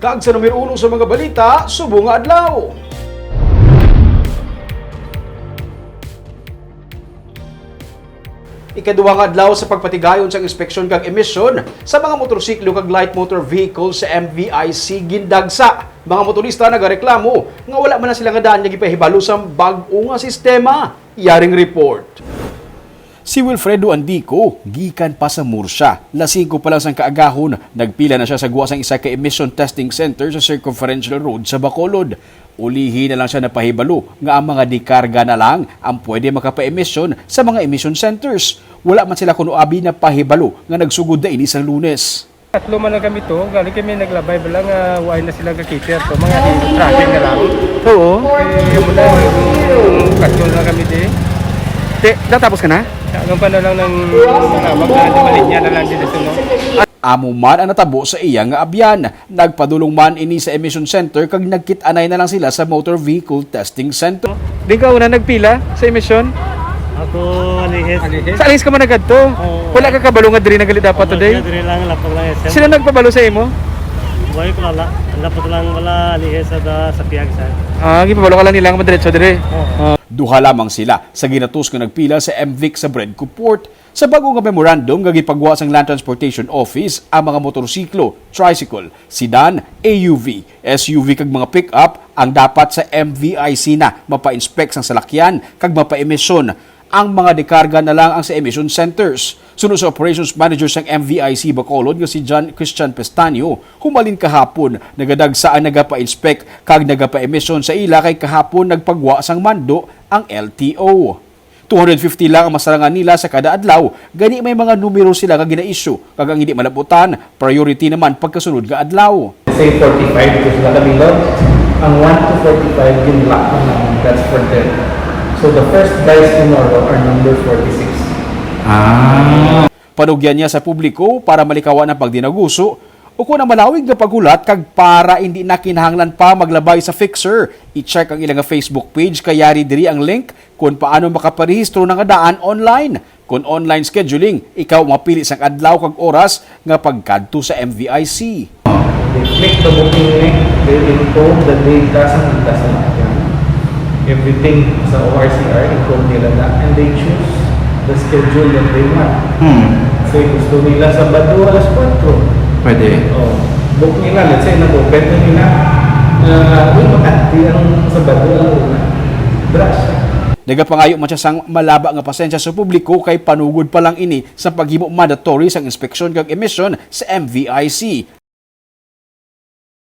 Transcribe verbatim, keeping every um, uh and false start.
Kag sa numero uno sa mga balita, subong nga adlaw. Ikaduha nga adlaw sa pagpatigayon sang inspeksyon kag emisyon sa mga motorsiklo kag light motor vehicle sa M V I C gindagsa. Mga motorista nagareklamo nga wala man na sila nga daan nga gipahibalo sang bag-o nga sistema. Yaring report. Si Wilfredo Andico, gikan pa sa Murcia. Las singko pa lang sang kaagahon, nagpila na siya sa gwa sang isa ka emission testing center sa Circumferential Road sa Bacolod. Ulihi na lang siya napahibalo nga ang mga dekarga na lang ang pwede makapa-emission sa mga emission centers. Wala man sila kuno abi napahibalo nga nagsugod na ini sang Lunes. Tatlo man lang kami to, gali kami naglabay bala nga wala na sila ka-cater to, mga traffic na lang. Oo. Eh, muna yung katyo na lang kami di. Te, natapos ka na? Ang pa na lang ng mga baka na malinya na lang dito, no? Amo man ang natabo sa iya nga abyan. Nagpadulong man ini sa emission center kag nagkit-anay na lang sila sa motor vehicle testing center. Di ka una nagpila sa emission? Ako, Alihes. Sa Alihes ka man nagkadto? Oo. Wala ka kabalo nga diri na gali dapat today? Diri lang, lapag lang, S M. Sino nagpabalo sa imo? Buhay ko lala. Lapag lang wala, Alihes sa, sa piyag, sir. Ah, gipabalo ka lang nila nga madiretso diri? Oo. Ah. Duha lamang sila sa ginatus nga nagpila sa M V I C sa Bredco Port. Sa bag-o nga memorandum nga gipagwa sang Land Transportation Office, ang mga motorsiklo, tricycle, sedan, A U V, S U V kag mga pick-up ang dapat sa M V I C na mapa-inspect sang salakyan kag mapa-emisyon. Ang mga dekarga na lang ang sa emission centers. Suno sa operations manager sang M V I C Bacolod nga si John Christian Pestaño, humalin kahapon nagadagsa ang nagapa-inspect kag nagapa-emisyon sa ila kay kahapon nagpagwa sang mando ang L T O. Two hundred fifty lang ang masarangan nila sa kada adlaw, gani may mga numero sila nga gina-issue, kag ang hindi malabutan, priority naman pagkasunod nga adlaw. Say forty-five to sila kabilog. Ang one to forty-five, gin-lock na namin. That's for them. So the first guys tomorrow are number forty-six. Ah. Panugyan niya sa publiko para malikawan ang pagdinaguso, ukon ang malawig nga paghulat kag para indi na kinahanglan pa maglabay sa fixer, i-check ang ila nga Facebook page kay yari diri ang link kon paano makaparehistro na nga daan online. Kon online scheduling, ikaw ang mapili sang adlaw kag oras nga pagkadto sa M V I C. They click the booking link, they encode the data sa mga sa Everything sa O R C R, i-code nila na, and they choose the schedule that they want. Hmm. Say, gusto nila Sabado alas kuwatro. Pwede. Oh, book nila, let's say, nag-open na nila, uh, uy, makati ang Sabado, alam mo na. Brush. Nagapangayo man siya sang malaba nga pasensya sa publiko kay panugod pa lang ini sa paghimo mandatory sang inspeksyon kag emisyon sa M V I C.